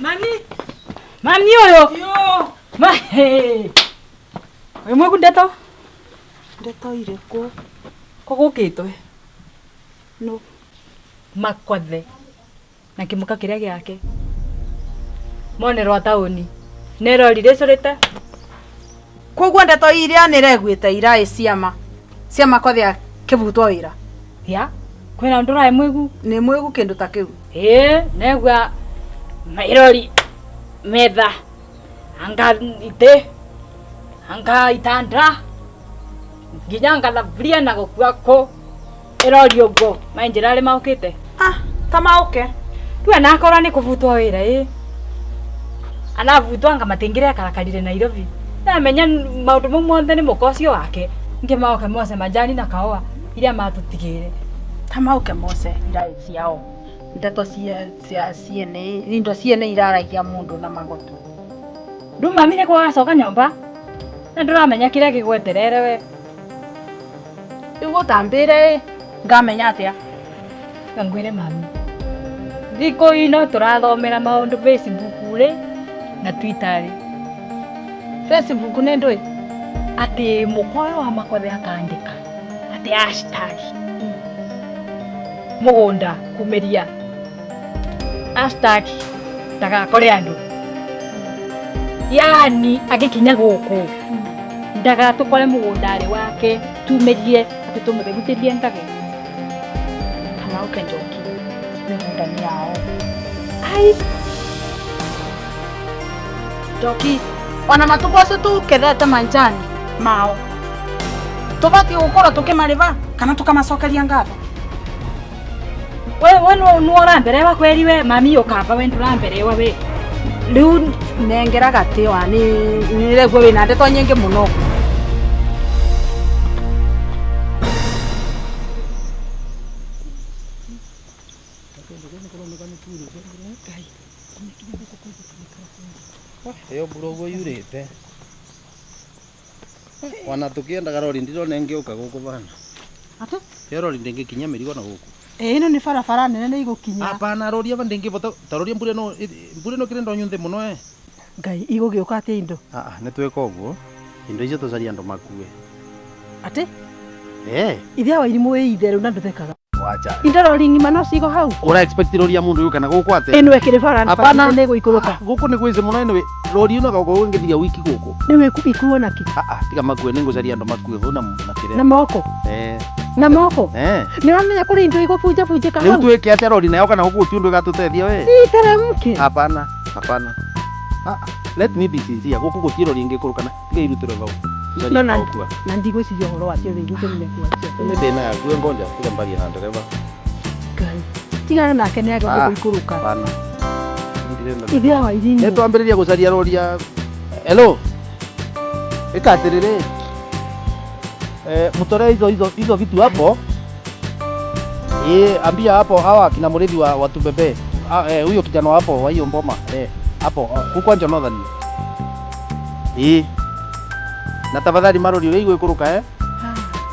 Mami. Mami ũyũ. Ma Wĩ mwagu ndeto? Ndeto irĩkũ? Kũgũkĩtwe. Nũ? Makwathe. Na kĩmũka kĩrĩa gĩake. Monerwa taũni. Nerori rĩcũrĩte. Koguo ndeto iria nĩreguĩte iraĩ ciama cia Makwathe akĩbutwo wĩra. Ya, kwĩna ũndũ ũraĩ mwĩgu? Nĩ mwĩgu kĩndũ ta kĩu. Ĩĩ, negua mairori metha anga itĩ anga itanda nginya anga thaburia na gũkua kũ ĩrori ũguo mainjĩra arĩ maũkĩte. Ah, ta maũke. Rĩu anakorwo nĩ kũbutwo wĩra ĩ anabutwo anga matingĩrekarakarire Nairobi. Namenya maũndũ mau mothe nĩ mũka ũcio wake ngĩmaoke mose majani na kahũa iria matũtigĩire. Ta maũke mose iraĩ ciao. Ndeto cia cia ciene indo ciene iraragia mũndũ na magoto. Rĩu mami nĩ kwagacoka nyũmba na ndũramenya kĩrĩa gĩgweterere we. Rĩu ũtambĩre ngamenya atĩa? Ngwĩre mami. Thikũ ino tũrathomera maũndũ Facebook rĩ na Twitter rĩ. Facebook nĩ ndũĩ? Atĩ mũka ũyũ wa Makwathe akandĩka atĩ hashtag mũgũnda kumĩria hashtag ndagakore andũ. Yaani agĩkinya gũkũ ndagatũkore mũgũnda-rĩ wake tumĩrie atĩ tũmũthegutĩrie ndage. Kana ũke Njoki mĩgũnda nĩ yao. Ai. Njoki ona matukũ acio tukethete manjani mao tũbatiĩ gũkorwo tũkĩmarĩba kana tũkamacokeria ngatho. We we no ũramberewa kweri we mami ũkamba we ndũramberewa we. Rĩu nengera gatĩ wa nĩ nĩreguo wĩna ndeto nyingĩ mũno. Ĩyo mbura ũguo yurĩte ona tũkĩendaga rori ndirona ĩngĩũka gũkũ bana. Atĩ? Ĩyo rori ndĩngĩkinyia mĩrigo na gũkũ. Ĩ ĩno nĩ barabara nene nĩ igũkinya. Hapana rori aba ndĩngĩbota ta roria mbura ĩno mbura ĩno kĩrĩ ndonyu nthĩ mũno eh. Ngai igũgĩũka atĩa indo? Ah nĩ twĩka ũguo indo icio tũcarie andũ makue. Atĩ? Eh. Ithe wa irimũ wĩ itherũ na ndũthekaga. Wacha. Indo rori ng'ima no cigo hau. Ura expect rori ya mundu yuka na gũkũ atĩa? Ĩno ĩkĩrĩ bara Hapana. nĩ ĩgũikũrũka. Gũkũ nĩ gwĩci mũno anyway. Rori ĩno gũkũ ĩngĩthiria wiki gũkũ. Rĩu ĩkuo na kĩ? Ah ah tiga makue nĩ ngũcaria andũ makue hau na na kĩrĩa. Na moko. Eh. Na moko. Eh. Nĩ wamenya kũrĩ indo igũbunjabunjĩka Rĩu hau. twĩke atĩa rori nayo kana gũkũ gũtirĩ ũndũ ĩgatũteithia we? Citeremke. Hapana, hapana. Ah, ah, let me be sincere. Gũkũ gũtirĩ rori ĩngĩkũrũka na tiga irutĩrwo hau. No na na ndigwĩciria ũhoro wacio rĩngĩ nĩ kuacio. Nĩ thĩna yaku we ngonja tiga mbarie na ndereba. Ngai. Tigana nake nĩ agĩũka Ah, gũikũrũka. Hapana. Ndirenda. Ithe wa irimũ. Nĩ twambĩrĩria gũcaria rori ya Hello. Ĩka atĩrĩrĩ. Eh, mtolee hizo hizo hizo vitu hapo. Eh, ambia hapo hawa kina mrithi wa watubebe. Ah, eh, huyo kijana wa hapo wa hiyo mboma. Eh, hapo huko njo Northern. Eh. Na tafadhali marori ũrĩa igũikũrũka eh.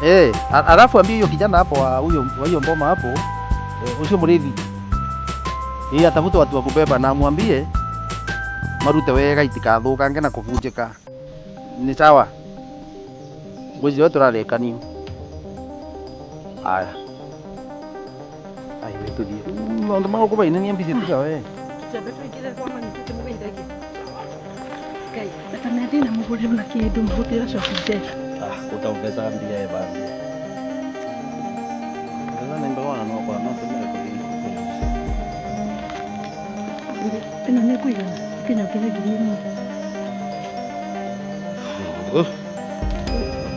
Eh, alafu ambia hiyo kijana hapo wa huyo wa hiyo mboma hapo. Eh, ucio mrithi. Eh, atafute watu wa kubeba na amwambie marute wega itikathũkange na kũbunjĩka. Nĩ sawa. Ngwĩciria tũrarĩkania. Aya. Ai we tũthiĩ. Maũndũ ma gũkũ bainĩ nĩ mbicĩ tiga we. Tũcembe tũingĩre kwa mami tũkĩmũgeithagia. Ngai, na na mũgũre ona kĩndũ mahũthĩra shopping center. Ah, utaongeza mbia ya bambi. Sasa nimbeona no kwa no tumire kũgĩra. Ĩno nĩ ĩkũigana kinya kinya 1000.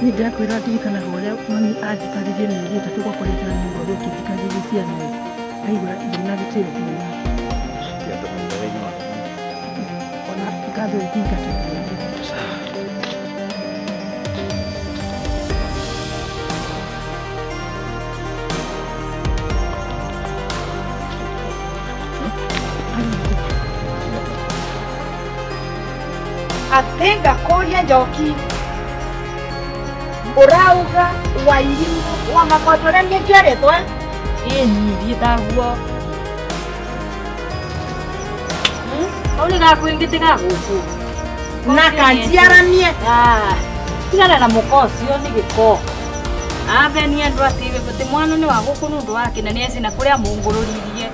Niĩ ndĩrakwĩra ndirikanaga ũrĩa mami anjikarire mĩeri 3 gwakwa rĩngĩ nyũmba gũkĩnjikarĩria ciana ĩ. Ngaigua ndĩ na gĩtĩo kĩnene. Ona ngatho ĩthingatagia. Atĩ ngakũria Njoki ũrauga Wairimũ wa Makwathe ũrĩa niĩ njiarĩtwo eh? Ĩĩ niĩ thiĩ taguo. Kau nĩ gakwĩngĩ ti ga gũkũ. Na kanjiaranie. Ah. Tigana na mũka ũcio nĩ gĩko. Aveni andũ atĩ atĩ mwana nĩ wa gũkũ nĩ ũndũ wake na nĩ eci na kũrĩa amũngũrũririe.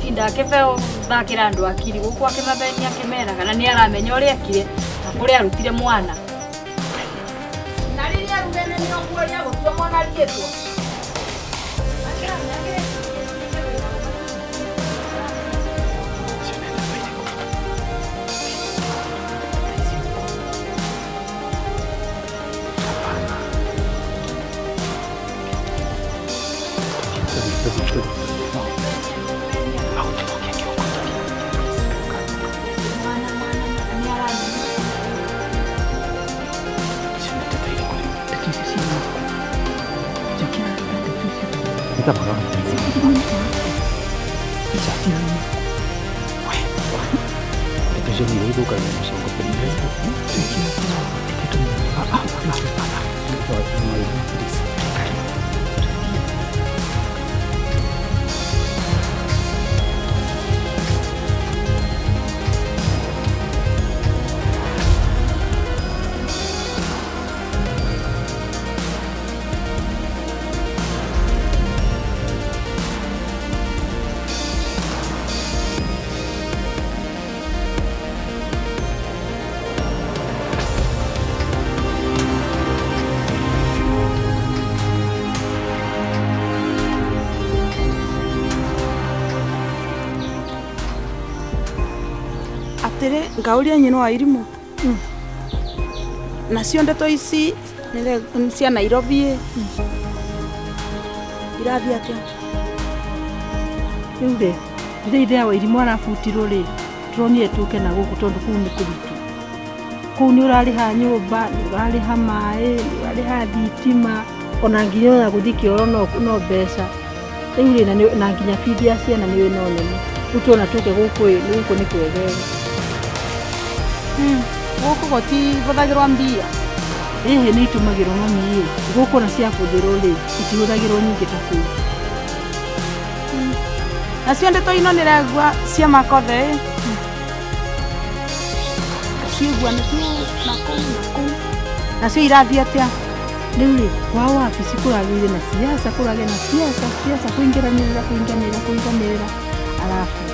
Tinda akĩbeo thakĩra andũ akiri gũkũ akĩmabenia akĩmeraga na nĩ aramenya ũrĩa ekire na kũrĩa arutire mwana. Na rĩrĩa rugene nĩ ũkuoria gũtua mwana rĩtwa. Atĩrĩ ngauria nyina wa Irimũ. Nacio ndeto ici nĩ cia Nairobi. Irathiĩ atĩa? Rĩu rĩ, rĩrĩa ithe wa Irimũ arabutirwo rĩ, tũronire tũke na gũkũ tondũ kũu nĩ kũritũ. Kũu nĩ ũrarĩha nyũmba, nĩ ũrarĩha maĩ, nĩ ũrarĩha thitima, ona nginya ona gũthiĩ kĩoro no mbeca. Rĩu rĩ, na nginya bithi ya ciana nĩ no nene. Rĩu tuona tũke gũkũ ĩ, gũkũ nĩ kwegega. Gũkũ gũtibũthagĩrwo mbia. Ĩhĩ nĩ itũmagĩrwo mami ĩ. Gũkũ ona ciabũthĩrwo rĩ, itihũthagĩrwo nyingĩ ta kũu. Nacio ndeto ino nĩragua cia makothe ĩ. Ciigua nĩcio na kũu na kũu. Nacio irathiĩ atĩa? Rĩu rĩ, kwa wabici kũragĩire na siasa, kũragĩa na siasa, siasa kũingĩranĩrĩra, kũinganĩrĩra, kũinganĩrĩra. Arabu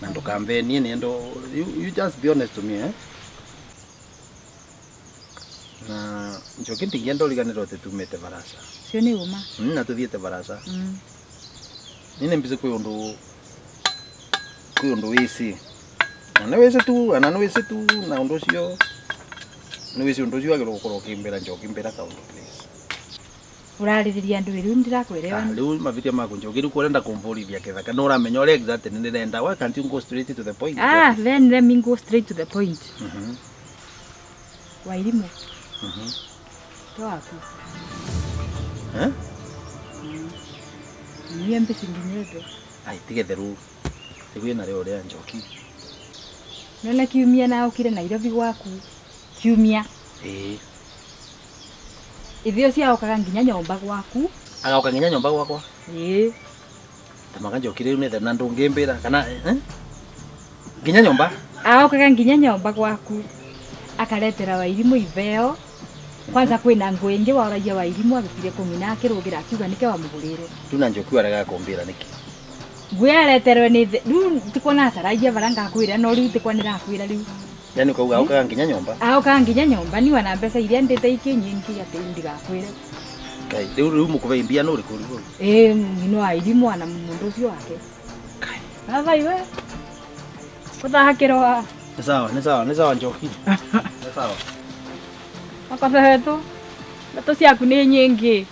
Na ndukambe nie ndo you just be honest to me eh. Na Njoki ndingienda uriganirwo ati tumite barasa. Cio ni uma. Na tuthiete barasa. Nini mbize kwi undu wisi. Na ni wisi tu, na ni wisi tu na undu ucio. Ni wisi undu ucio wagirwo gukorwo ukimbira Njoki mbira kaundu please. Uraririria andu riu ndirakwelewa. Riu mavitia maku Njoki riu urenda kumvurithia kithaka no uramenya uria exactly ndirenda. Why can't you go straight to the point? Ah, then let me go straight to the point. Wairimu. To waku. Eh? Niĩ mbici nginyĩte. Ai tigetheru. Tiguĩ na rĩo ũrĩa Njoki. Nona kiumia na ukire Nairobi gwaku. Kiumia. Ĩĩ. Ithio ciaokaga nginya nyomba gwaku. Agaoka nginya nyomba gwakwa? Ĩĩ. Tamaga Njoki rĩu nĩ na ndũngĩmbĩra kana eh? Nginya nyomba? Aokaga nginya nyomba gwaku. Akaretera Wairimu iveo. Kwanza kwina ngũ ĩngĩ waoragia Wairimu agĩtire kũng'ina akĩrũgĩra akiuga nĩke wamũgũrĩre. Rĩu na Njoki arega kũmbĩra nĩkĩ? Ngũ yareterwe nĩ ithe rĩu tikwa nacaragia bara ngakwĩra no rĩu tikwa nĩrakwĩra rĩu. Yaani ukauga aokaga nginya nyomba? Aokaga nginya nyomba niwa na mbeca iria ndĩte ikĩ nyingĩ atĩ ndigakwĩre. Ngai rĩu rĩu mũkũbe mbia nũ ũrĩkũ rĩu? Ĩĩ ng'ino Wairimu ana mũndũ ũcio wake. Ngai. Baba iwe. Gũthakĩrwo. Nĩ sawa, nĩ sawa, nĩ sawa Njoki. Nĩ sawa. Makothehetwo ndeto ciaku nĩ nyingĩ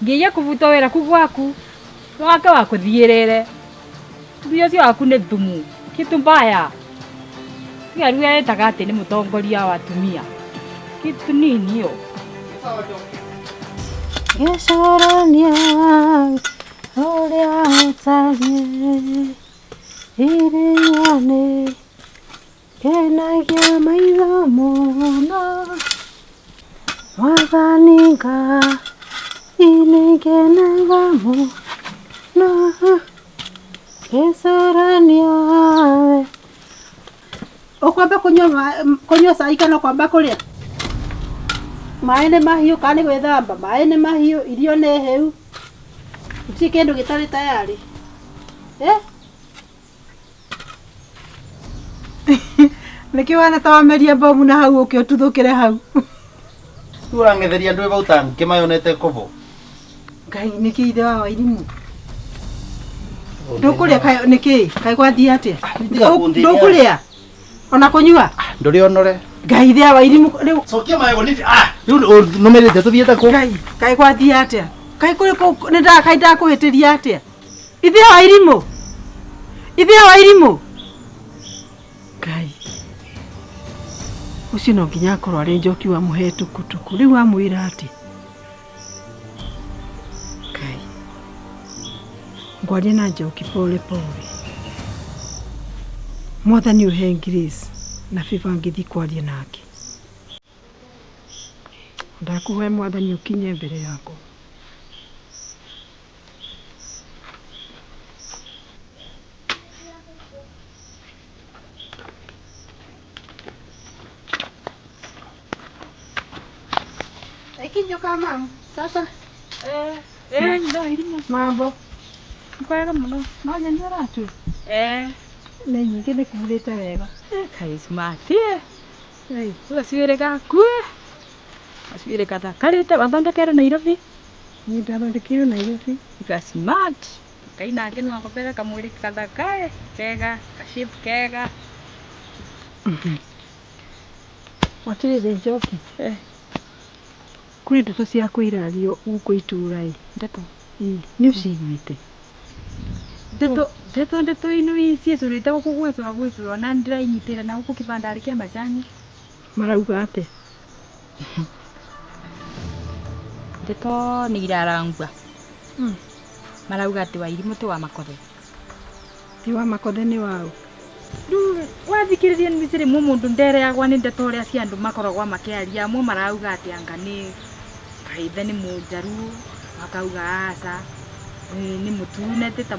nginya kũbutwo wĩra ku gwaku wake wa kũthiĩrĩre tumia ũcio waku nĩ thumu kitu mbaya tiga rĩu etaga atĩ nĩ mũtongoria wa atumia kitu nini yo. Gĩcũrania ũrĩa ũtariĩ iria-inĩ kenagia maitho mũno. Mwathani Ngai nĩngenaga mũno ngĩcũrania we. Ũkwamba kũnyua cai kana ũkwamba kũrĩa? Maĩ nĩ mahiũ kana nĩ gwĩthamba? Maĩ nĩ mahiũ, irio nĩ hĩu. Gũtirĩ kĩndũ gĩtarĩ tayari. Eh? Nĩkĩ wana ta wameria mbomu na hau ũke ũtuthũkĩre hau? Rĩu ũrang'etheria andũ vau ta ngĩmayonete kobo. Ngai nĩkĩ ithe wa Wairimu? Ndũkũrĩa kaĩ nĩkĩ? Kaĩ gwathiĩ atĩa? Ndũkũrĩa? Ona kũnyua? Ndũrĩ onore. Ngai ithe wa Wairimu rĩu. Cokia maĩ nĩ ah rĩu nũmĩrĩte tũthiĩte kũ? Ngai kaĩ gwathiĩ atĩa? Kaĩ kũrĩ kũ nĩ nda kaĩ ndakũhĩtĩria atĩa? Ithe wa Wairimu. Ithe wa Wairimu. Ngai. Ũcio no nginya akorwo arĩ Njoki wamũhe tukutuku rĩu amwĩra atĩ Ngai ngwaria na Njoki pole pole. Mwathani ũhe grace na favor ngĩthiĩ kwaria nake. Ndakũhoya Mwathani ũkinye mbere yakwa. Mama, sasa ndo Wairimu. Mambo. Kwega mũno. No nyeni ũratua? Nĩ nyingĩ nĩ kurĩte wega. Kaĩ smart ĩ. Gacuĩrĩ gaku gacuĩrĩ gathakarĩte wathondekerwo Nairobi? Niĩ ndathondekeirwo Nairobi. Ga smart. Ngai nake no akũbere kamwĩrĩ gathaka kega, ka shape kega. Watirĩrĩ Njoki. Kũrĩ ndeto cia kwĩrario gũkũ itũra ĩ. Ndeto? Ĩ, nĩ ũciguĩte? Ndeto ndeto ino ciecũrĩte gũkũ gwecũra gwecũra na ndĩrainyitĩra na gũkũ kĩbandarĩ kĩa macani. Marauga atĩa? Ndeto nĩ irarangua. Marauga atĩ Wairimu ti wa Makothe. Ti wa Makothe nĩ waũ? Rĩu wathikĩrĩria nĩ rĩmwe mũndũ ndereagwa nĩ ndeto ũrĩa cia andũ makoragwo makĩaria. Amwe marauga atĩ anga nĩ kaithe nĩ mũnjaruo, makauga aca nĩ mũtune ti ta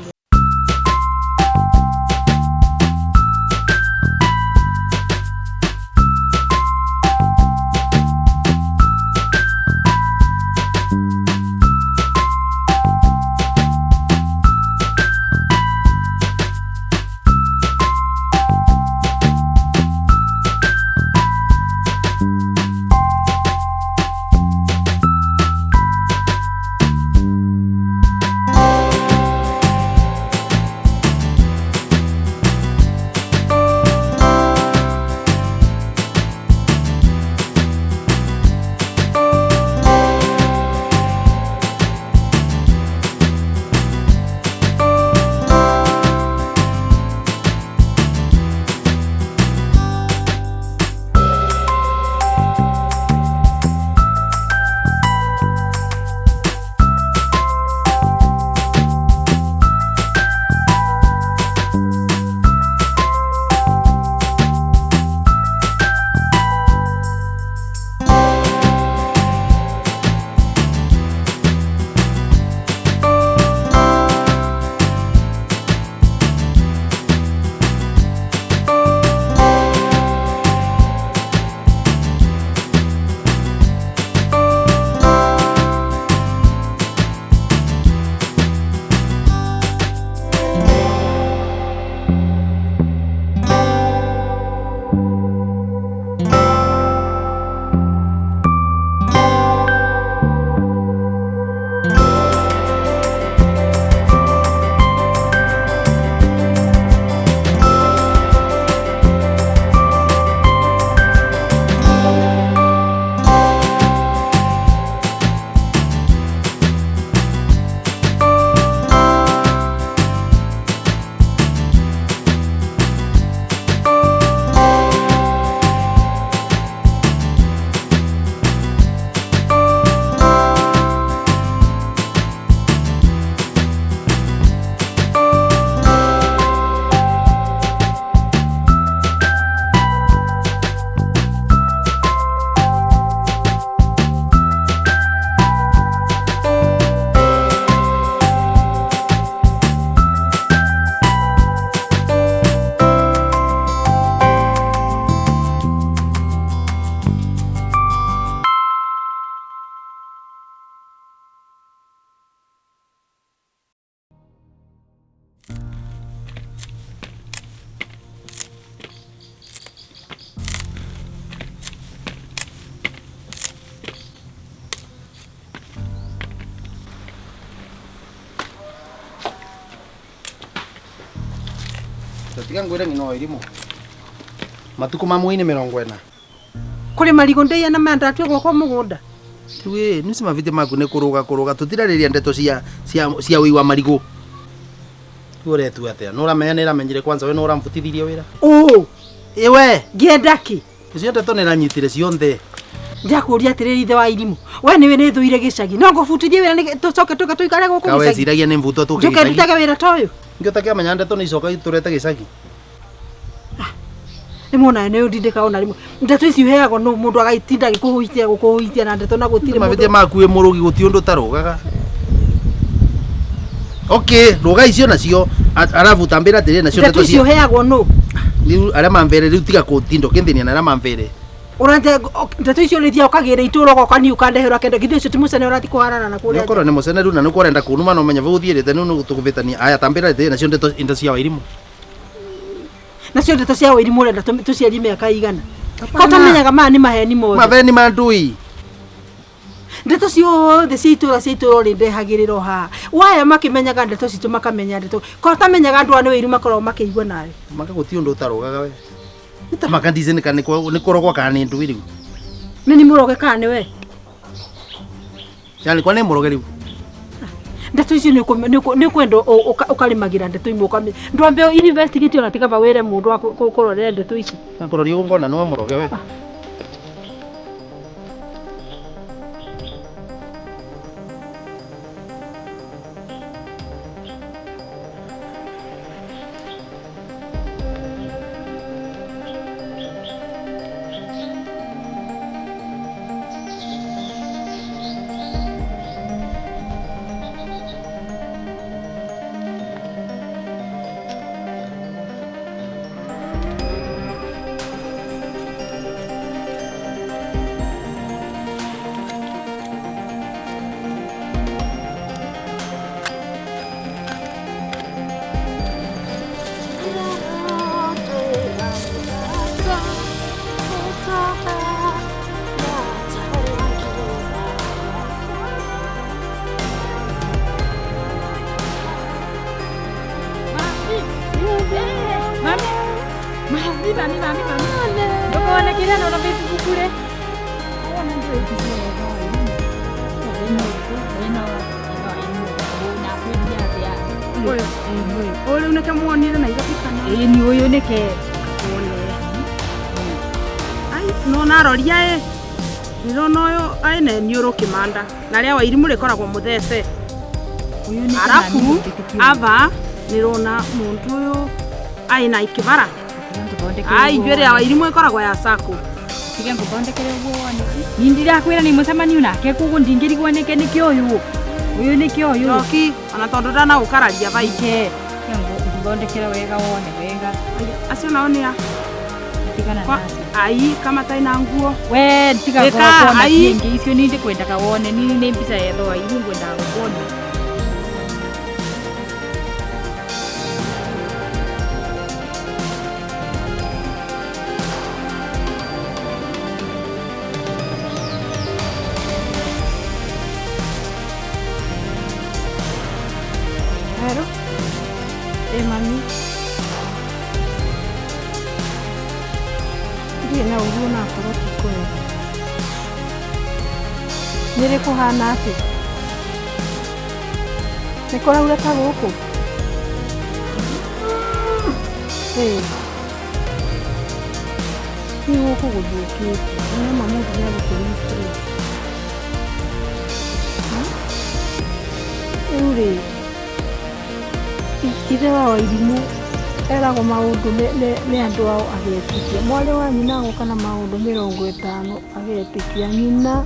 Tiga ngwire ng'ina wa irimu. Matuko ma mwini 40. Kuri marigo ndeya na mandatwe gwakwa mugunda. Tiwe nusi mavite maku ne kuruga kuruga tutirariria ndeto cia cia cia ui wa marigo. Uretu atia no uramenya ni ramenyire kwanza we no uramfutithirie wira. Oh, iwe ngienda ki? Icio ndeto ni ranyitire cionthe. Ndakuria atiriri ithe wa irimu. We niwe ni thuire gicagi. No ngubutithie wira ni tucoke tuke tuikare guku Kawe gicagi. ciragia ni mvuto tuke Njuke ndutage wira ta uyu. Ngio takiamenya ndeto ni icoka iturete gicagi. Rimwe ona nä ndindä ona rimwe ndeto ici uheagwo no mundu agaitinda agikuhuitia gukuhuitia na ndeto na gutire Mavitie maku wi murugi guti undu tarugaga. Okay, ruga icio nacio arabu tambira atiri nacio ndeto ici uheagwo no riu aria mamvere riu tiga kutindo kinthini na aria mamvere urante ndeto icio rithia ukagira ituro goka ni ukandehera kende githĩ ucio ti mucene urathi kuharana na kuria Nĩũkorwo nĩ mũcene rĩu na nĩũkũrenda kũnuma no menya vau ũthiĩrĩte nĩu nĩtũkũvĩtania aya tambĩra atĩrĩ nacio ndeto indo cia Wairimu nacio ndeto cia Wairimu ũrenda tũciarie mĩaka igana ko tamenyaga maya nĩ maheni mothe maveni ma ndui ndeto ciothe cia itũra cia itũra rĩ ndehagĩrĩrwo haha waya makĩmenyaga ndeto citũ makamenya ndeto ko tamenyaga andũ aya nĩ Wairimu makoragwo makĩigua nawe maka gũtirĩ ũndũ ũtarũgaga we nĩ ta maka ndici nĩ kũrogwo kana nĩ ndui rĩu nĩ nĩ mũroge kana nĩ we yani kwa nĩ mũroge rĩu ndeto icio nĩ ũkwenda ũkarĩmagĩra ndeto imwe ũkamenya ndwambe investigate ona tikaba wĩre mũndũ wa kũrorera ndeto ici kũroria ũguo ngona nĩwe mũroge we Nona roria e ndirona uyu aine niuro kimanda na ria Wairimu rikoragwo muthece arafu ava nirona muntu uyu aina ikibara ai njwere ya Wairimu ikoragwo ya sako tiga nguthondekere uguo wone ni ndirakwira ni mucemanio nake koguo ndingirigwo nike niki uyu uyu niki uyu Njoki ona tondu ndana gukararia vaike nguthondekere wega wone wega acio nao ni a tigana nacio ai kama taina nguo we tiga kuona ciingi icio ni ndikwendaga wone ni ni mbica yetho Wairimu ngwendaga gukuonia. Hello. Eh mami. Ndiĩ na ũru ona akorwo ti kwega. Nĩ rĩ kũhana atĩa? Nĩ kũraura ta gũkũ? Ĩĩ. Nĩ gũkũ gũthũkĩte. Nĩ ma mũndũ nĩ agũkĩrĩte. Rĩu rĩ, ithe wa Wairimu eragwo maũndũ nĩ andũ ao agetĩkia mwarĩ wa nyina agoka na maũndũ 50 agetĩkia nyina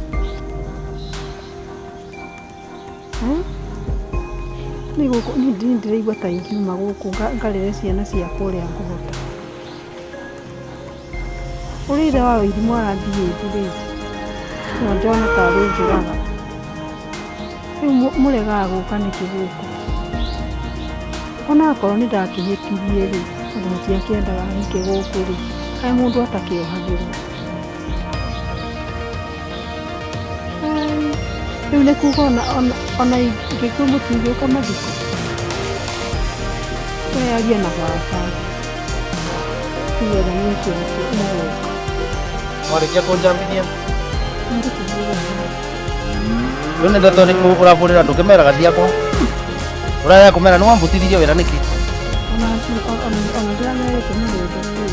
nĩ gũkũ nĩ ndĩraigua ta ingiuma gũkũ ngarere ciana ciakwa ũrĩa ngũhota ũrĩa ithe wa Wairimu arathiĩ rĩ no ndĩrona tarĩ njũraga rĩu mũregaga gũka nĩkĩ gũkũ ona akorwo nĩ ndakĩhĩtirie rĩ andũ matiakĩendaga hike gũkũ rĩ kaĩ mũndũ atakĩohagĩrwo rĩu nĩ kuga ona ingĩkua mũtingĩũka mathiko we aria na baba. Tugetha nĩ kĩrĩkũ mũgũnda. Warĩkia kũnjambithia rĩu nĩ ndeto ĩrĩkũ ũrabũrĩra ndũkĩmeraga ciakwa ũrarega kũmera nĩ wambutithirie wĩra nĩkĩ Ona ona ndĩramerĩte mũgũnda rĩ.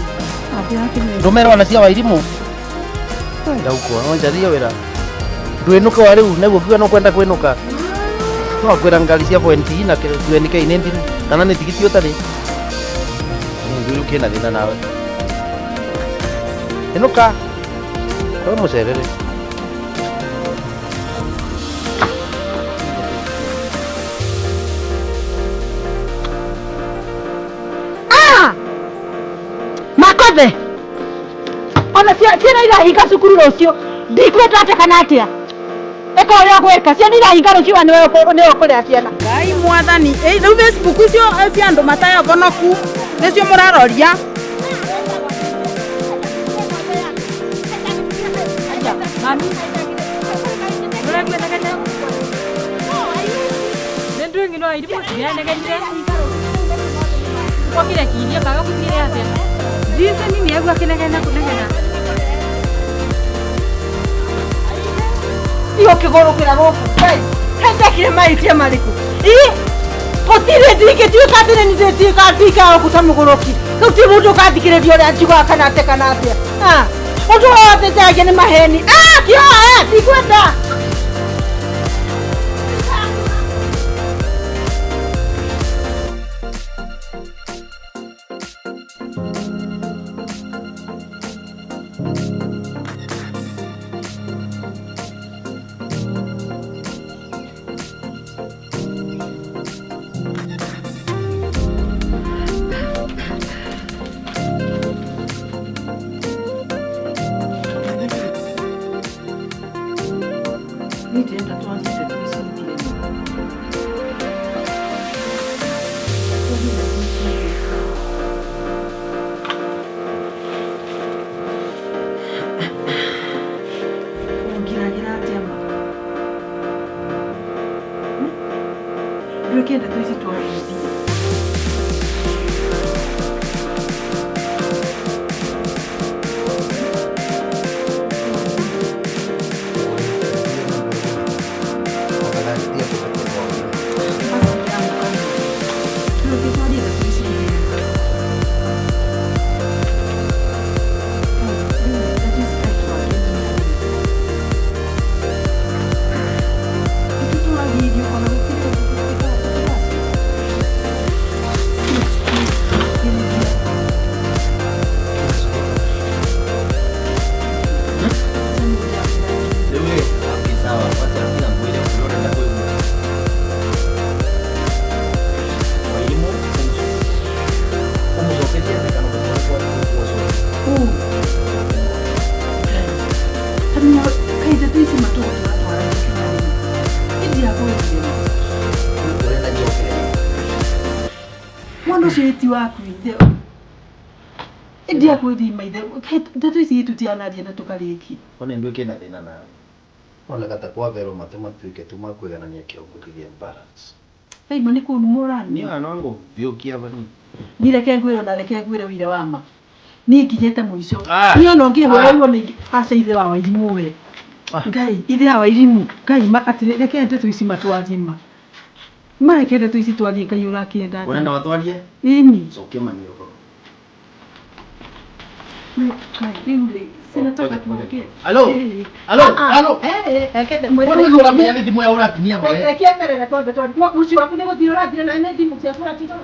Ndĩrakĩmera. ndũmerwo na cia wairimũ ndaukwo no njarie wĩra ndwĩnũke wa rĩu nĩguo kiuga nũkwenda kwĩnũka no kwĩra ngari cia point na 20k nĩ thiru kana nĩ tigiti ũtarĩ nĩ kĩna thĩna nawe ĩnũka we mũcerere. Makothe ona ciana irahinga cukuru rũciũ ndikwenda atĩa kana atĩa ĩka ũrĩa ũgwĩka ciana irahinga rũciũ na nĩwe ũkũrĩa ciana. Ngai mwathani ĩ rĩu Facebook icio cia andũ matayavonoku nĩcio mũraroria. Mami, ũraigua negene? Nĩ ndwĩng'i no irimũ cirenegenire. Kwakire kirie kaga gũthiĩre atĩa? Ndiĩte nini agua kĩnegene kũnegena. Tiga ũkĩgũrũkĩra gũkũ Ngai kaĩ ndekire mahĩtia marĩkũ ĩ gũtirĩ ndingĩtuĩka atĩ nĩ ndĩtuĩka ndikara gũkũ ta mũgũrũki rĩu ti mũndũ ũkathikĩrĩria ũrĩa njugaga kana atĩa kana atĩa. Ah, ũndũ wothe njaragia nĩ maheni. Ah, kĩoe ndikwenda. Niĩ ndĩrenda twanjie ndeto ici ithire. Twanjie ndeto ici ithire. Ũngiragĩra atĩa ma? Ndwĩke ndeto ici twarie ithire. Ndwĩke twarie ndeto ici ithire. Ndeto ici kaĩ twarie nginya rĩ? Nĩtũtũragia irio ona gũtirĩ ũndũ Rĩu ĩ, okay, sawa, wacha kila ngwĩre ũrĩa ũrenda kũigua. Wairimũ ũmũcokerie atĩa kana ũmũtware kwa ũcio? Kaĩ ndeto ici matũgũ tũratwara nginya rĩ? Ĩndiakwendire. Ũrenda njokerere. Mwana ũcio ĩti waku ithe ĩndiakwĩria maithe ndeto ici tũtianaria na tũkarĩkia. One nduĩke na thĩna nawe. Oneka ta kwaverwo matũ matuĩke tu ma kũiganania kĩongo kĩgĩe balance. Thaima nĩ kũnuma ũranuma. Niĩ ona no ngũbiũkia banini. Niĩ reke ngwĩre na reke ngwĩre ũira wa ma niĩ nginyĩte mũico. Ah. Niĩ ona ũngĩhũra ruo nĩ aca ithe wa Wairimũ we. Ah. Ngai ithe wa Wairimũ Ngai ma atĩrĩ reke ndeto ici matwarie ma ma reke ndeto ici twarie Ngai ũrakĩenda atĩa? Ũrenda watwarie? Ĩni. Cokia maniũrũ. Ngai rĩu rĩ sinataka tuongee. Halo? Eh. Halo? Ah, ah. Halo? Eh, eh, reke mwĩre Kwani ũguo ũramenya nĩ thimũ ya ũratinia mawe? Reke emerere twambe twarie. Mũciĩ waku nĩ gũthira ũrathira na nĩ thimũ ciaku ũratinda.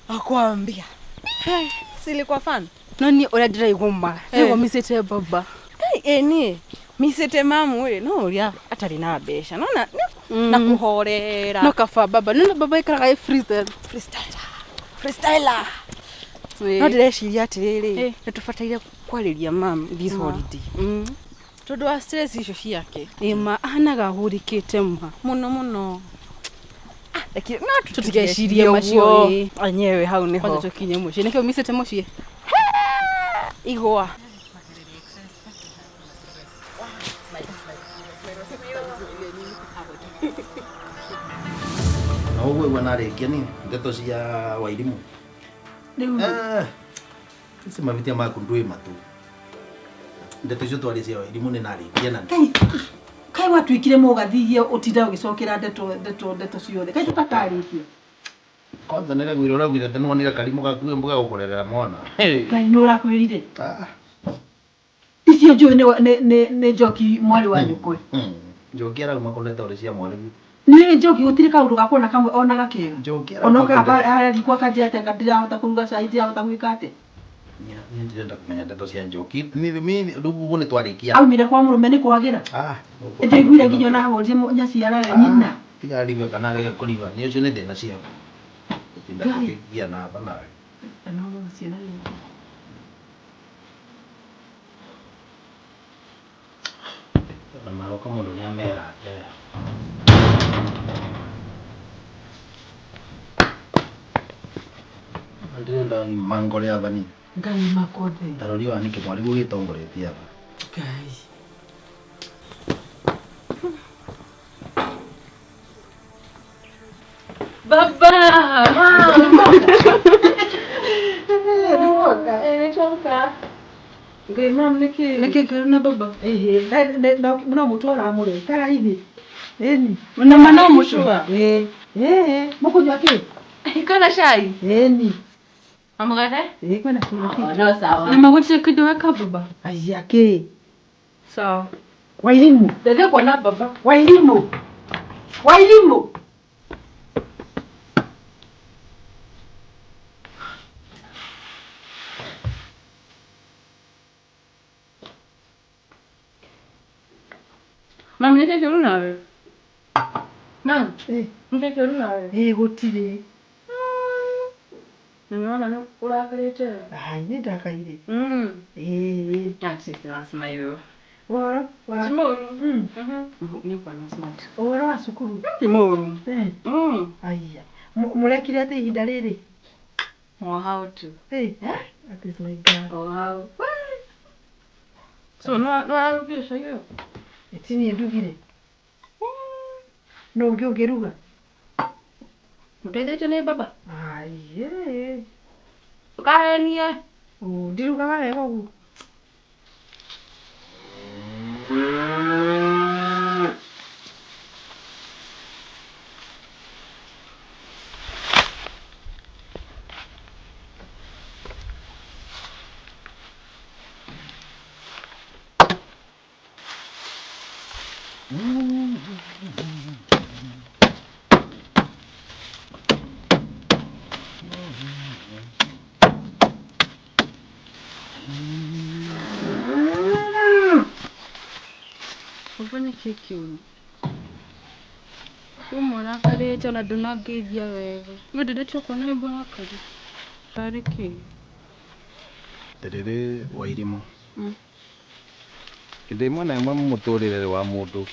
Akwambia silikuwa fan No niĩ ũrĩa ndĩraigua ma Eh. nĩguo micĩte baba. Ĩ niĩ micĩte mamu ĩ no ũrĩa atarĩ na mbeca nona na kũhorera. No kaba baba nĩna baba ikaraga ĩ freestyle. Freestyler. Freestyler. Ĩ. No ndĩreciria atĩrĩrĩ Eh. nĩ tũbataire kwarĩria mam this holiday. Tondu wa stress icio ciake. Ĩma ahanaga ahũrĩkĩte ma. Mũno mũno. Lakini no Tutigecirie macio ĩ. Enyewe hau niho. Kwanza tukinye mũciĩ. Nĩkĩo umicĩte mũciĩ? Igwa. Na ũguo igua narĩkia ni ndeto cia Wairimu. Rĩu Ici mabitia maku ndwĩ matu. Ndeto icio twaria cia Wairimu nĩ narĩkia na kai kai watuikire mũgathigie ũtinda ũgĩcokera ndeto ndeto ndeto ciothe kai tũtatarĩtie. Kwanza nĩ ragwire ũraugire atĩ nĩwonire karimũ gakuĩ mbuga gũkũrerera mwana. Ngai nĩ ũrakwĩrire. Icio njũĩ nĩ Njoki mwarĩ wa nyũkwe. Njoki arauma kũndeta ũrĩ cia mwarĩ. Nĩ Njoki gũtirĩ kaũndũ gakwa na kamwe ona gakega. Njoki Ona arathiĩ kwa kanjĩra atĩ anga ndirahota kũruga cai ndirahota gwĩka atĩa. Niĩ ndirenda kũmenya ndeto cia Njoki. Niĩ rĩu ũguo nĩ twarĩkia. Aumire kwa mũrũme nĩ kwagĩra. Ndĩiguire nginya ona ahũrire nyaciarawe nyina. Tiga ariwe kana arege kũriwa. Nĩ ũcio nĩ thĩna ciao. Tinda kũkĩgia na haba nawe. No ciana nĩ Na maroka mũndũ nĩ amera. Ndĩrenda mangore athani. Ngai makothe. Tarori wa nĩkĩ mwarĩ gũgĩtongoretie aba. Ngai. Baba! Ngai mam nĩkĩ? Nĩkĩ kĩru na baba? Ĩhĩ, no mũtu ũramũrĩ. Karaithi. Ĩni. Na mana mũcua. Ĩĩ. Ĩĩ, mũkũnyua kĩ? Kana cai? Ĩni. Amugate? Ĩĩ, kwĩna kĩndũ kĩ? No sawa. Na magũtirĩ kĩndũ weka baba? Aya kĩ? Sawa. Wairimu. Ndathiĩ kuona baba. Wairimu. Wairimu. Mami nĩkĩ kĩũru nawe? Mam, Ĩĩ. nĩkĩ kĩũru nawe? Ĩĩ gũtirĩ. Nĩwona nĩ ũrakarĩte. Ai, nĩ ndakaire. Ĩĩ. Ũhoro Ũhoro wa Ti mũũru. Nĩ kuona smart. Ũhoro wa cukuru. Ti mũũru. Aya. Mũrekire atĩa ihinda rĩrĩ? O hau tu. Ĩĩ. That is my girl. O hau. So no ararugire cai ũyũ? Ti niĩ ndugire. No ũngĩ ũngĩruga? Ũteithĩtio nĩ baba? Aiye. Ndũkahenie. Ndirugaga wega ũguo. Baba nĩkĩ kĩũru? Ũmũrakarĩte ona ndũnangeithia wega. Niĩ ndĩrĩtie kuona wĩ mũrakaru. Tarĩ kĩ? Atĩrĩrĩ Wairimu. Hĩndĩ ĩmwe na ĩmwe mũtũrĩre wa mũndũ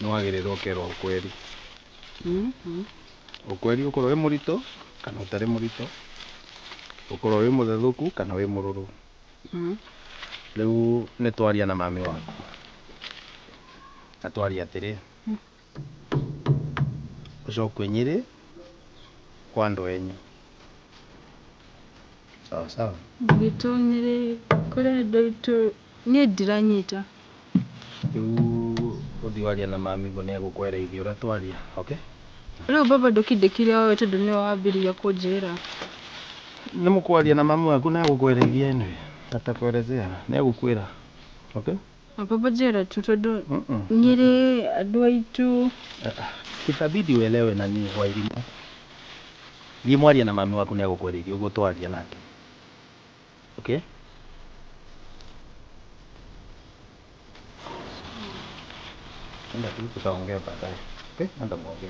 nĩ wagĩrĩirwo ũkerwo ũkweri. Ũkweri ũkorwo wĩ mũritũ kana ũtarĩ mũritũ, ũkorwo wĩ mũthethũku kana wĩ mũrũrũ. Rĩu nĩ twaria na mami waku. Na twaria atĩrĩ, ũcokue Nyĩrĩ kwa andũ enyu. Sawa sawa. Gwitũ Nyĩrĩ kũrĩ andũ aitũ niĩ ndiranyita. Rĩu ũthiĩ warie na mami guo nĩ egũkwereithia ũrĩa twaria, okay? Rĩu baba ndũkindĩkire owe tondũ nĩwe wambĩrĩria kũnjĩra. Nĩ mũkwaria na mami waku na egũkwereithia anyway. Atakuelezea, nĩ egũkwĩra. Okay? Baba njĩra tu tondũ Nyĩrĩ andũ aitũ. Itabidi uelewe nani Wairimu. Thiĩ mwarie na mami waku nĩ egũkwereithia ũguo twaria nake. Okay? Enda tu tutaongea baadaye. Okay? Enda muongee.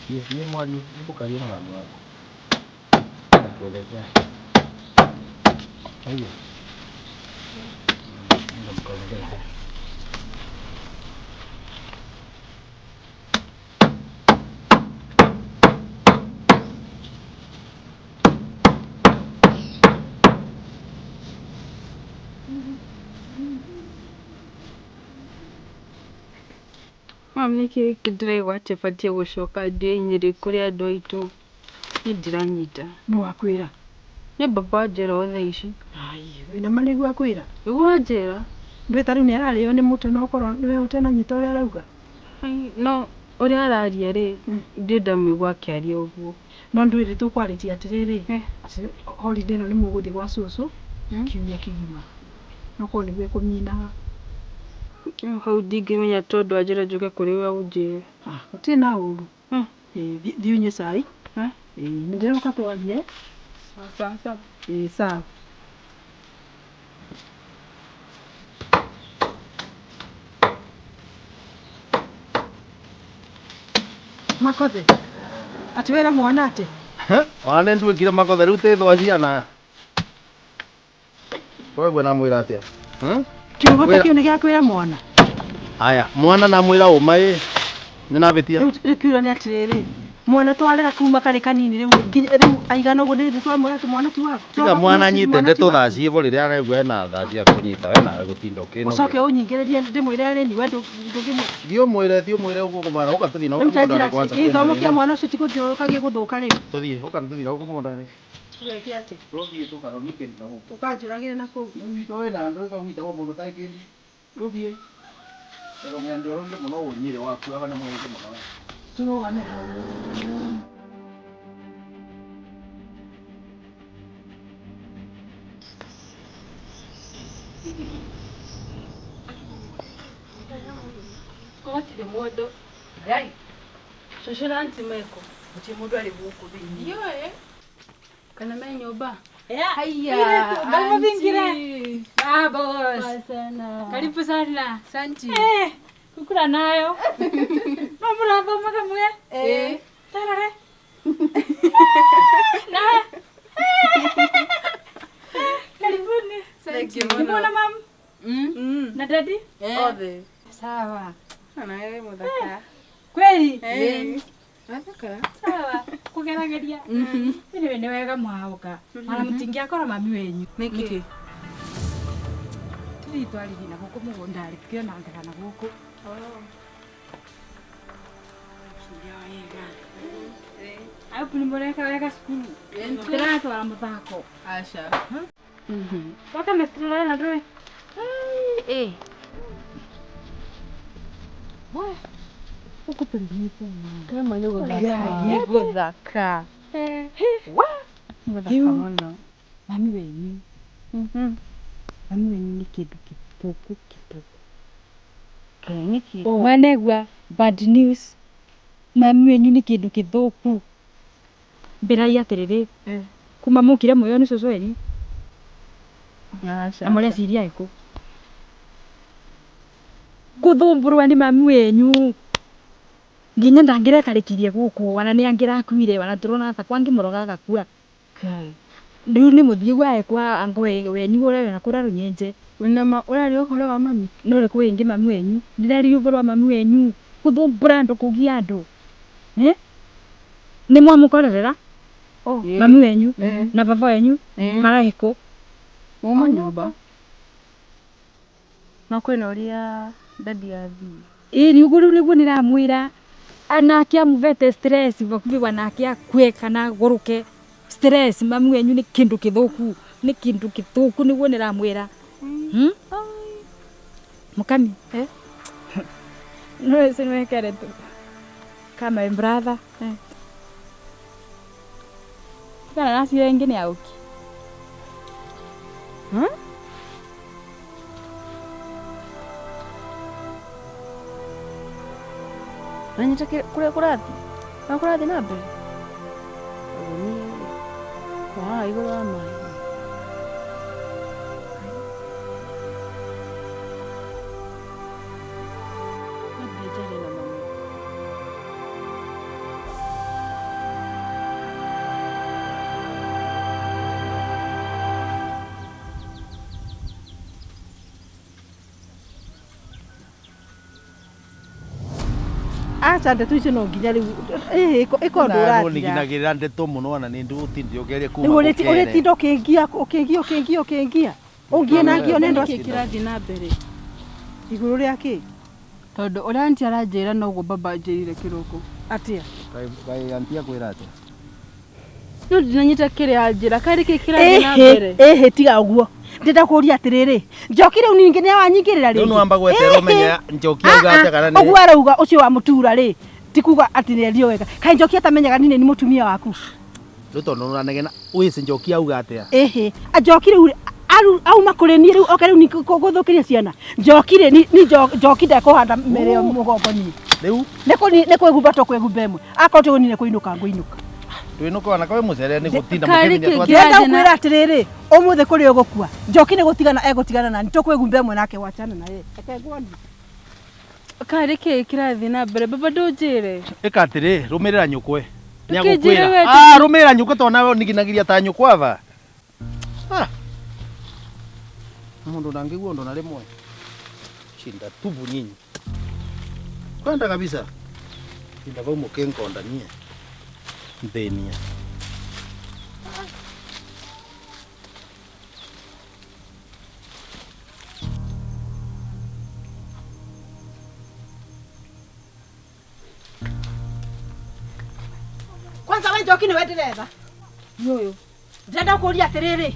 Thiĩ mwarie, hebu karia na mami wako. Atakuelezea. Hiyo. Ndio mkaongea. Mam nĩkĩ ndĩraigua atĩ batiĩ gũcoka ndĩ Nyĩrĩ kũrĩ andũ aitũ. Niĩ ndiranyita. Nũ wakwĩra? Nĩ baba wanjĩra o thaa ici. Ai, wĩna ma nĩguo akwĩra? Nĩguo anjĩra. Ndũĩ ta rĩu nĩ ararĩo nĩ mũtwe no ũkorwo nĩwe ũtenanyita ũrĩa arauga. Ai, no ũrĩa araria rĩ, ndirĩ ndamũigua akĩaria ũguo. No ndũĩ rĩ tũkwarĩtie atĩrĩrĩ, atĩ holiday ĩno nĩ mũgũthiĩ gwa cũcũ kiumia kĩgima. No korwo nĩguo ĩkũninaga. Hau ndingĩmenya tondũ anjĩra njũke kũrĩ we ũnjĩre. Ah, gũtirĩ na ũru. Thiĩ ũnyue cai. Ĩĩ, nĩ ndĩroka twarie. Sawa sawa. Ĩĩ, sawa. Makothe. Atĩ wĩra mwana atĩ? Ona nĩ nduĩkire makothe rĩu tĩ thwa ciana. Koguo namwĩra atĩa? Kiugo ta kĩu nĩ gĩa kwĩra mwana. Aya, mwana namwĩra ũma ĩ. Nĩ nabĩtia. Rĩu kiugo nĩ atĩrĩrĩ, mwana twarera kuma karĩ kanini rĩu nginya rĩu aigana ũguo nĩ twamwĩra atĩ mwana ti waku. Tiga mwana anyite ndeto thaa ciĩbo rĩrĩa araigua ena thaa cia kũnyita we nawe gũtinda ũkĩnogia. Ũcoke ũnyingĩrĩrie ndĩmwĩre arĩ niwe ndũngĩmwĩra. Thiĩ ũmwĩre ũguo kũmara ũka tũthiĩ na Rĩu gũkũ ta mũgũnda njĩra kwanza. gĩthomo kĩa mwana ũcio ti gũthiũrũrũka gĩgũthũka rĩu. Tũthiĩ, ũka tũthiĩ na gũkũ mũgũnda-inĩ. Tũgeke atĩ? Tũthiĩ tũkarorie kĩndũ na gũkũ. Ũkanjũragĩre na kũu. Witũ wĩna andũ ĩkagwitagwo mũndũ ũtarĩ kĩndũ. Tũthiĩ. Rũgendo rũngĩ mũno ũnyire waku aba nĩ mũingĩ mũno. Tũrũgame hau. Gũtirĩ mũndũ. Ngai. Cũcũ na aunty mekũ? Gũtirĩ mũndũ arĩ gũkũ thĩinĩ. Ndiũĩ. Kana me nyũmba? Haya. Karibu vingine. Ah, boss. Karibu sana. Asante. Kukula nayo. No mũrathoma kamwe? Eh. Tarare. Na. Karibuni. Thank you. Nimeona mam. Na daddy? Othe. Sawa. Na wewe mũthaka. Kweli? Eh. Mathaka. Sawa. Kugerageria. Anyway, nĩ wega mwaũka. Mara mũtingĩakora mami wenyu. Nĩkĩ? Tũthiĩ twaririe na gũkũ mũgũnda rĩ, tũkĩonangaga na gũkũ. Wega. Au nĩ mũreka wega cukuru? Ndĩratwara mũthako. Aca. Waka mesitirorana ndũĩ? Eh. Kama nĩ gũthaka. Nĩ gũthaka mũno. Mami wenyu. Mami wenyu nĩ kĩndũ kĩthũku kĩthũku. Nĩkĩ? Mwanegua bad news. Mami wenyu nĩ kĩndũ kĩthũku. Mbĩrai atĩrĩrĩ, kuma mũkire muoyo nĩ cũcũ wenyu Aca. na mũreciria ĩkũ? Gũthumbũrwo nĩ mami wenyu. Nginya ndangĩrekarĩkirie gũkũ wana nĩ angĩrakuire wana tũrona ta kwangĩmũroga agakua. Rĩu nĩ mũthiĩ gwae kwa ango wenyu ũrĩa wĩna kũrĩa rũnyenje. Wĩna ma ũraria ũhoro wa mami? No rĩ kwĩ ĩngĩ mami wenyu. Ndĩraria ũhoro wa mami wenyu. Gũthumbũra andũ kũgia andũ. Nĩ mwamũkorerera? Mami wenyu na baba wenyu mararĩ kũ? Mauma nyũmba. No kwĩna ũrĩa dadi athiĩ. Ĩĩ nĩ ũguo rĩu nĩguo ndĩramwĩra. Anake amũvete stress vakuvi wanake akue kana agũrũke. Stress mami wenyu nĩ kĩndũ kĩthũku. Nĩ kĩndũ kĩthũku nĩguo ndĩramwĩra. Mukami. No ese nwekere tu. Kama my brother. Kana nasi ĩngĩ nĩ auki. Nanyita kũrĩa kũrathiĩ? Na kũrathiĩ na mbere? Ũguo niĩ haha igũrũ wa maĩ. No nginya njarie na mami. Aca ndeto icio no nginya rĩu ĩko ndũrathira. Nĩnginagĩrĩra ndeto mũno ona nĩ ndũgũtinda ũgerie kuma Rĩu ũrĩtinda ũkĩngia ũkĩngia ũkĩngia ũkĩngia. Ũngie na ngio nĩ ndwa kĩrathiĩ na mbere. Igũrũ rĩa kĩ? Tondũ ũrĩa auntie aranjĩra noguo baba anjĩrire kĩroko. Atia? Kaĩ auntie akwĩra atĩa? No ndinanyita kĩrĩa anjĩra kaĩ kĩ kĩrathiĩ na mbere. Ĩhĩ tiga ũguo. Ndĩrenda kũũria atĩrĩrĩ, Njoki rĩu ningĩ nĩ awanyingĩrĩra rĩngĩ. Rĩu nĩwamba gweterera ũmenye Njoki auga atĩa kana nĩ Ũguo arauga ũcio wa mũtura rĩ, ti kuga atĩ nĩendio wega. Kaĩ Njoki atamenyaga niĩ nĩ mũtumia waku? Rĩu tondũ nĩũranegena wĩci Njoki auga atĩa? Ĩhĩ, Njoki rĩu auma kũrĩ niĩ rĩu oke rĩu nĩ gũthũkĩria ciana. Njoki rĩ ni Njoki ndekũhanda mĩrĩo mũgongo niĩ. Rĩu nĩ kwĩgumba tũkwĩgumba ĩmwe. Akorwo ti niĩ nĩ kũinũka ngũinũka. Twinũka ona kawe mũcere nĩ gũtinda mũkĩmenya twa Ndĩrenda gũkwĩra atĩrĩrĩ, ũmũthĩ kũrĩ ũgũkua. Njoki nĩ gũtigana egũtigana nani, tũkwĩgumba ĩmwe nake wachana na ye. Reke nguonie. Kaĩ kĩ kĩrathiĩ na mbere baba ndũnjĩre. Ĩka atĩrĩ, rũmĩrĩra nyũkwe. Ndũkĩnjĩre Nĩagũkwĩra. we Ah, rũmĩrĩra nyũkwe tondũ nawe ũniginagiria ta nyũkwa aba. Ah. Mũndũ ndangĩigua ũndũ na rĩmwe. Shinda tubu nyinyi. Kwenda kabisa. Shinda vau mũkĩngonda niĩ. Nthĩnia. Kwanza we Njoki nĩwe ndĩretha. Nĩ ũyũ. Ndĩrenda gũkũria atĩrĩrĩ,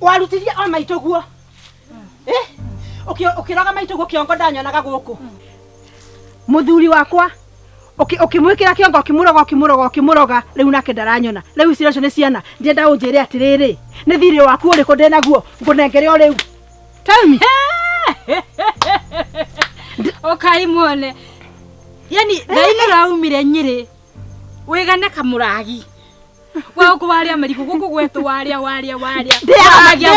warutirie o maitũ guo. Ũkĩroga maitũ guo kĩongo ndanyonaga gũkũ. Mũthuri wakwa ũkĩmwĩkĩra kĩongo ũkĩmũroga ũkĩmũroga ũkĩmũroga rĩu nake ndaranyona. Rĩu icio nĩ ciana. Ndĩrenda ũnjĩre atĩrĩrĩ, nĩ thirĩ waku ũrĩkũ ndĩnaguo ngũnengere o rĩu. Tell me. Ũkai muone. Yani thaa inya ũraumire Nyĩrĩ wĩgane kamũragi. Gũkũ warĩa marigũ gũkũ gwetũ warĩa warĩa warĩa.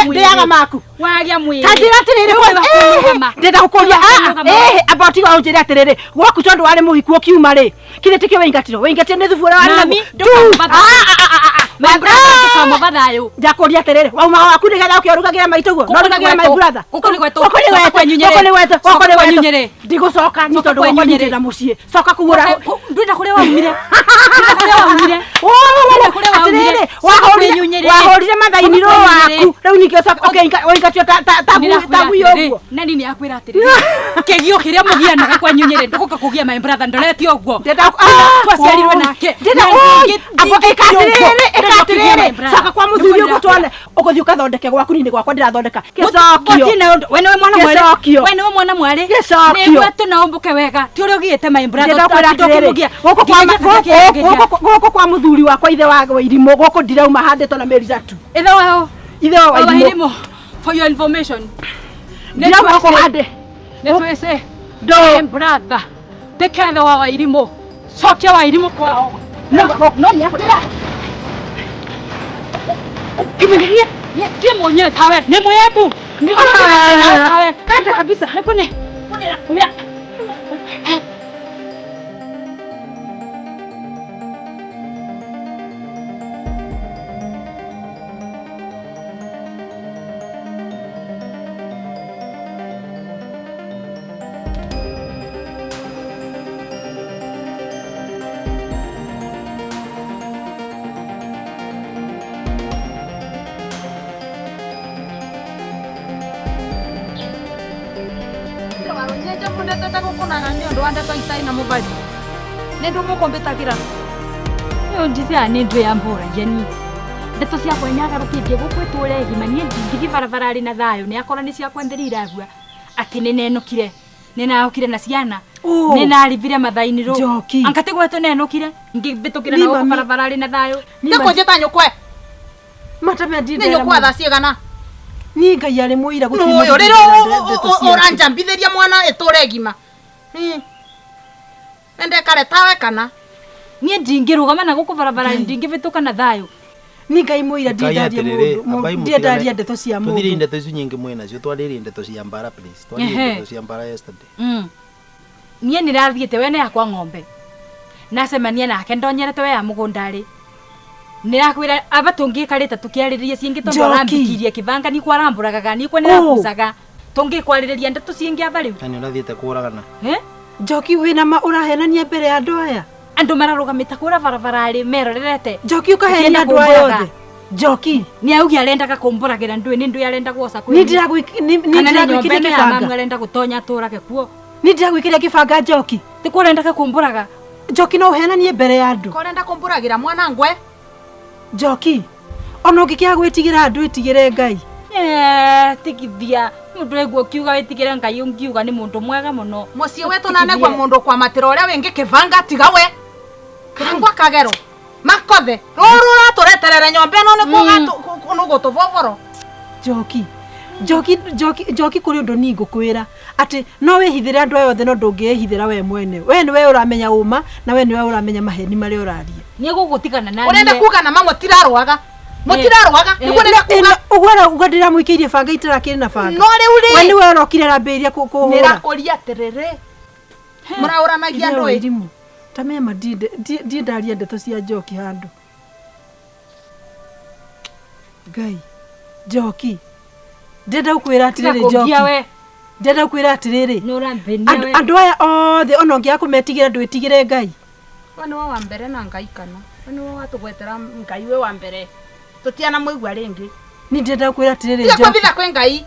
Ndĩaga maku. Warĩa mwĩrĩ. Ta njĩra atĩrĩrĩ kwanza. Ndĩrenda gũkũria amba ũtiga ũnjĩre atĩrĩrĩ, gwaku tondũ warĩ mũhiku ũkiuma rĩ, kĩrĩ tikĩo wĩingatirwo? Wĩingatirwo nĩ thubu ũrĩa warĩ Mami, naguo. My brother ndũkamũba thayũ. Ndakũria atĩrĩrĩ, wauma waku nĩgetha ũke ũrugagĩre maitũ guo? No ũrugagĩre my brother. Gũkũ nĩ gwetũ. Gũkũ nĩ Coka gwetũ. kwanyu Nyĩrĩ. Gũkũ nĩ gwetũ. Coka Gũkũ nĩ kwanyu gwetũ. Nyĩrĩ. Ndigũcoka ni Coka tondũ kwanyu gwakwa Nyĩrĩ. ndirĩ na mũciĩ. Coka kũu ũra. Ndwenda kũrĩa waumire. Ndwenda kũrĩa waumire. Ndwenda kũrĩa waumire. Atĩrĩrĩ, Coka kwanyu Nyĩrĩ. wahũrire mathainirwo Coka kwanyu Nyĩrĩ. waku. Rĩu ningĩ ũcoka ũingatio ta ngui ũguo. Nani nĩ akwĩra atĩrĩrĩ, kĩgio kĩrĩa mũgianaga kwanyu Nyĩrĩ ndũgũka kũgia my brother ndorete ũguo. Twaciarirwe nake. Ndĩrenda Na amba ĩka ndingĩkira ũguo. atĩrĩrĩ, ĩka Ndĩrenda kũgia my atĩrĩrĩ. brother. Coka kwa mũthuri ũguo tuone. Ũgũthiĩ ũgathondeke gwaku niĩ nĩ gwakwa ndĩrathondeka. Gĩcokio. Gũtirĩ na ũndũ. We nĩwe mwana mwarĩ. Gĩcokio. We nĩwe mwana mwarĩ. Gĩcokio. Nĩ gwetũ na ũmbũke wega. Ti ũrĩa ũgiyĩte my brother. Ndĩrenda kwĩra atĩrĩrĩ, gũkũ kwa gũkũ kwa mũthuri wakwa ithe wa Wairimũ gũkũ ndirauma handĩtwo na mĩricatu. Ithe wao. Ithe wa Wairimũ. Wairimũ. For your information. Ndirauma gũkũ hande. Nĩ twĩcĩ. My brother. Take care wa Wairimũ. Cokia Wairimũ kwao. No no nĩakwĩra. Kimenyia. Tie mwenyewe tawe. Ni mwembu. Ni tawe. Kata kabisa. Hebu ni. Kuya. Ndeto ciakwa nyagarũkĩtie gũkũ ĩtũre gima niĩ ndingĩthiĩ barabara rĩ na thayũ nĩ akorwo nĩ ciakwa ntheri iragua atĩ nĩ nenũkire nĩ naokire na ciana nĩ naribire mathainirwo anga ti gwetũ nenũkire ngĩmbĩtũkĩra na gũkũ barabara rĩ na thayũ. Nĩ kũnjĩta nyũkwe. Matame Nĩ nyũkwa thaa cigana. Niĩ Ngai arĩ mũira gũtirĩ Nũyũ mũndũ rĩrĩa ũngĩnjĩra ndeto ciake. ũranjambithĩria mwana ĩtũre gima. Ndekare tawe kana. Niĩ ndingĩrũgama na gũkũ barabara ndingĩbĩtũka na thayũ. Ni Ngai mũira ndiendaria mũndũ ndiendaria ndeto cia mũndũ. Tuthirie ndeto icio nyingĩ mwĩ nacio twarĩrie ndeto cia mbara please. Twarĩrie ndeto cia mbara yesterday. Niĩ nĩrathiĩte wene yakwa ng'ombe. Nacemania nake ndonyerete we ya mũgũnda rĩ. Nĩrakwĩra aba tũngĩkarĩte tũkĩarĩrĩria ciĩngĩ tondũ arambikirie kĩbanga nĩ kwarambũragaga nĩ kwa nĩrakucaga. Tũngĩkwarĩrĩria ndeto ciĩngĩ aba rĩu. Na nĩ ũrathiĩte kũragana. Njoki wĩna ma ũrahenania mbere ya andũ aya. Andũ mararũgamĩte kũrĩa barabara-rĩ merorerete. Njoki ũkahenia Ũkĩenda andũ aya kũmbũraga. othe. Njoki. Nĩ augi arendaga kũmbũragĩra ndũĩ nĩ ndũĩ arenda gwoca kwĩ Niĩ niĩ. Kana nĩ nyũmba ndĩragwĩkĩria ĩno ya mamu kĩbanga. arenda gũtonya atũrage kuo. Niĩ ndĩragwĩkĩria kĩbanga Njoki. Ti kũrendaga kũmbũraga. Njoki no ũhenanie mbere ya andũ. Korenda kumburagira mwana ngwe. Njoki. Ona ũngĩkĩaga gwĩtigĩra andũ ĩtigĩre Ngai. Eh, tigithia mundu aigua ukiuga witigire Ngai ungiuga ni mundu mwega muno. Muciĩ wetu nanegwa mundu kwamatĩra ũrĩa wĩngĩ kĩbanga tiga we. Kangwa kagero. Makothe. Rũrũ ũratũreterere nyomba ĩno nĩkuo nũgũtũboboro. Njoki. Njoki Njoki Njoki kũrĩ ũndũ niĩ ngũkwĩra atĩ no wĩhithĩre andũ aya othe no ndũngĩĩhithĩra we mwene. We nĩwe ũramenya ũma na we nĩwe ũramenya maheni marĩa ũraria. Nĩ gũgũtigana na Ũrenda niĩ. kuga na ma mũtirarũaga. Mũtirarũaga. Nĩguo ndĩrenda kuga. Ũguo arauga ndĩramũikĩirie banga itarakĩrĩ na banga. No rĩu rĩ. We nĩwe ũrokire arambĩrĩria kũhũra. Nĩrakũria atĩrĩrĩ. Mũrahũranagia Ithe andũ wa ĩ. irimũ. Ta mema ndiĩ ndaria ndeto cia Njoki handũ. Ngai. Njoki. Ndĩrenda gũkwĩra Tiga atĩrĩrĩ kũngia Njoki. we. Ndĩrenda gũkwĩra atĩrĩrĩ. Nĩ ũranthĩnia Andũ we. andũ aya othe ona ũngĩaga kũmetigĩra ndwĩtigĩre Ngai. We nĩwe wa mbere na Ngai kana. We nĩwe watũgwetera Ngai we wa mbere. Tũtiana mũigua rĩngĩ. Niĩ ndĩrenda gũkwĩra atĩrĩrĩ Tiga Njoki. kwĩbitha kwĩ Ngai.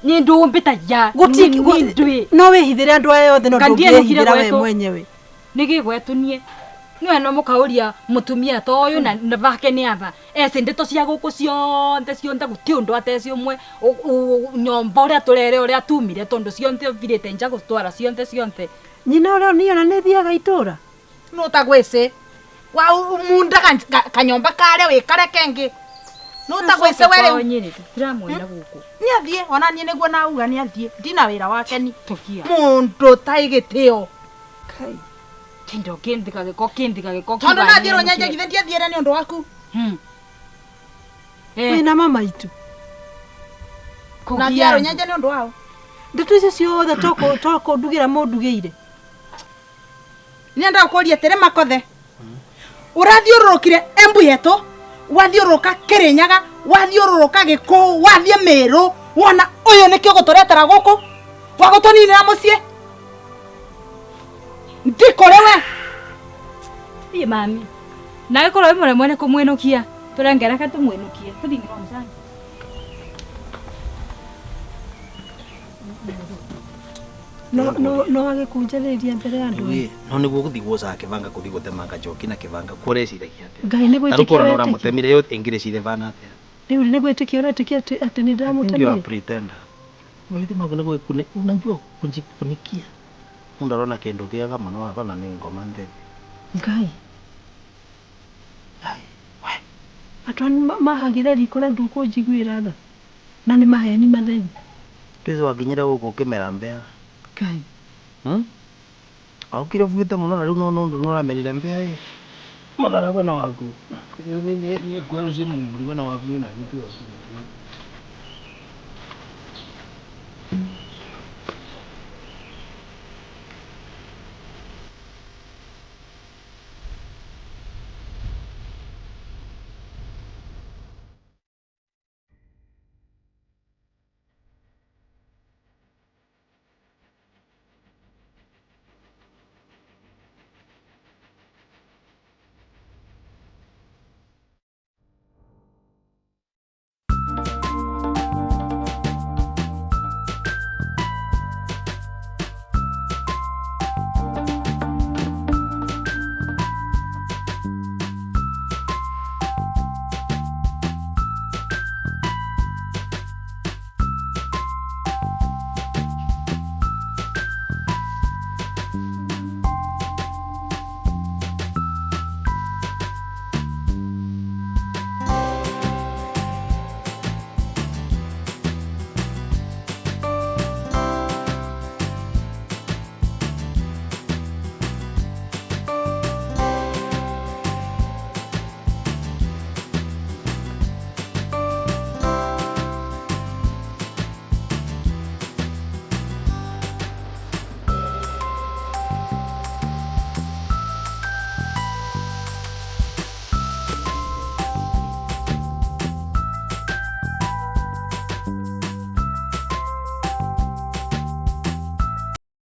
Nĩ ndũmbĩtagia. Gũti Nĩ ndũĩ. no wĩhithĩre andũ aya othe no Nga ndienũkire ndũngĩĩhithĩra we gwetũ. mwenyewe. Nĩ gĩgwetũ niĩ. Nĩwe no mũkaũria mũtumia ta ũyũ na vake nĩ aba. Eci ndeto cia gũkũ cionthe cionthe gũtirĩ ũndũ ateci ũmwe. Nyomba ũrĩa tũrere ũrĩa tumire tondũ cionthe ũthirĩte nja gũtwara cionthe cionthe. Nyina ũrĩa niĩ ona nĩ thiaga itũra. Nũ ũtagwĩcĩ. Wa munda kanyomba karĩa wĩkare kengĩ. Nũ ũtagwĩcĩ we rĩu. Nyĩrĩ tũtiramwenda gũkũ. Nĩ athiĩ ona niĩ nĩguo nauga nĩ athiĩ. Ndina wĩra wake ni. Tũkia. Mũndũ ũtarĩ gĩtĩo. Kĩndũ kĩnthika gĩko kĩnthika gĩko. Tondũ nathiĩ rũnyenje githĩ ndiathiĩre nĩ ũndũ waku. Wĩna mama itũ. Nathiĩ rũnyenje nĩ ũndũ wao. Ndeto icio ciothe to kũndugĩra mũndugĩire. Nĩenda gũkũria atĩrĩ Makothe. Ũrathiũrũrũkire Embu yetũ, wathiũrũrũka Kĩrĩnyaga, wathiũrũrũka Gĩkũyũ, wathiĩ Mĩrũ, wona ũyũ nĩkĩo ũgũtũretera gũkũ wa gũtũninĩra mũciĩ. Ndikũrĩ we. Thiĩ mami. Nawe korwo wĩ mũremwo nĩ kũmwĩnũkia. Tũrengereke tũmwĩnũkie. Tũthiĩ nginya mũcani. No no no agĩkũnjanĩria mbere ya andũ aya. Ĩ, no nĩguo gũthiĩ gwocaga kĩbanga kũthiĩ gũtemanga njoki na kĩbanga kũreciragia atĩa? Ngai nĩ Ta rĩu gwĩtĩkia kũrora nĩ ũretĩkia. ũramũtemire yo ĩngĩrĩcire bana atĩa? Rĩu nĩ gwĩtĩkia ũretĩkia atĩ atĩ nĩ I think you are a ndĩramũtemire. pretender. Maitho maku nĩ gwĩkuni unajua kujikunikia. Mundu arona kĩndũ kĩega mũno akona nĩ ngoma ntheri. Ngai. Andũ aya mahagĩra riko na ndũkũnjiguĩra tha. Na nĩ maheni matheri. Twĩci wakinyire gũkũ ũkĩmera mbĩa. Ngai. Hmm? Aukire ũbuĩte mũno na rĩu no nũndũ nĩ ũramerire mbĩa ĩ. Mũthara wena waku. Niĩ ngwerũ ci mũmuri wena waku na gĩtu.